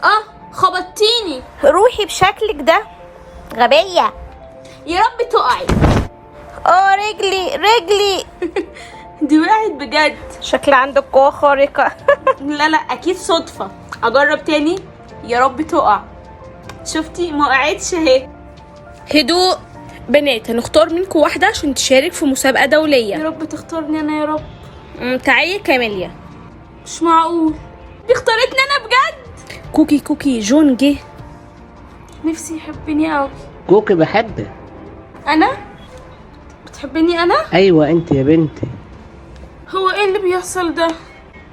اه خبطتيني. روحي بشكلك ده، غبية. يا رب تقعي. اه رجلي رجلي. دي وقعت بجد. شكل عندك قوة خارقة. لا لا اكيد صدفة. اجرب تاني. يا رب تقع. شفتي ما وقعتش اهي. هدوء بنات، هنختار منكم واحدة عشان تشارك في مسابقة دولية. يا رب تختارني انا يا رب. تعالي يا كاميليا. مش معقول دي اختارتني انا بجد. كوكي كوكي جون جه. نفسي يحبني قوي. كوكي بحبك. انا؟ بتحبني انا؟ ايوه انت يا بنتي. هو ايه اللي بيحصل ده؟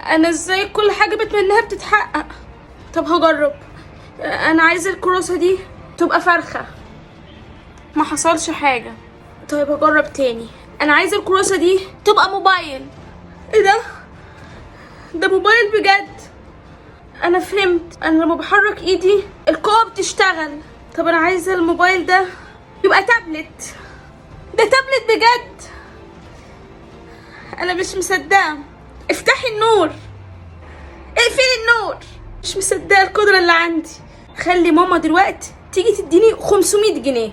انا ازاي كل حاجة بتمناها بتتحقق؟ طب هجرب. انا عايزه الكراسة دي تبقى فرخة. ما حصلش حاجة. طيب هجرب تاني. انا عايزه الكراسة دي تبقى موبايل. ايه ده؟ ده موبايل بجد. انا فهمت، انا لما بحرك ايدي القوة بتشتغل. طب انا عايزه الموبايل ده يبقى تابلت. ده تابلت بجد. انا مش مصدقه. افتحي النور، اقفلي النور. مش مصدقه القدرة اللي عندي. خلي ماما دلوقتي تيجي تديني 500 جنيه.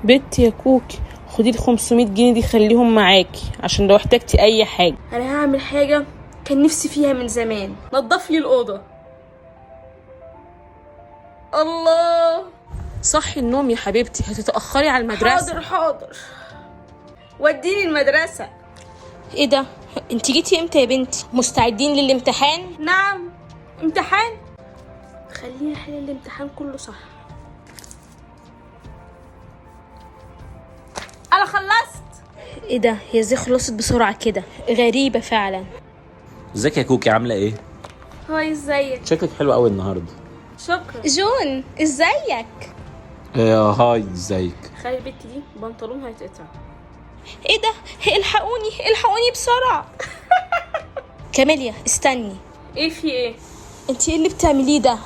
بنتي يا كوكي، خدي ال 500 جنيه دي، خليهم معاكي عشان لو احتاجتي اي حاجة. انا هعمل حاجة كان نفسي فيها من زمان. نضف لي الاوضة. الله. صحي النوم يا حبيبتي، هتتاخري على المدرسة. حاضر حاضر، وديني المدرسة. ايه ده؟ انت جيتي امتى يا بنتي؟ مستعدين للامتحان؟ نعم امتحان. خليني احل الامتحان كله صح. انا خلصت. ايه ده؟ هي ازاي خلصت بسرعة كده؟ غريبة فعلا. ازيك يا كوكي، عامله ايه؟ hi ازيك؟ شكلك حلو قوي النهارده. شكرا. جون ازيك؟ آه hi ازيك. خلي البت دي بنطلونها هيتقطع. ايه ده؟ الحقوني الحقوني بسرعة. كاميليا استني. ايه في ايه؟ انت ايه اللي بتعمليه ده؟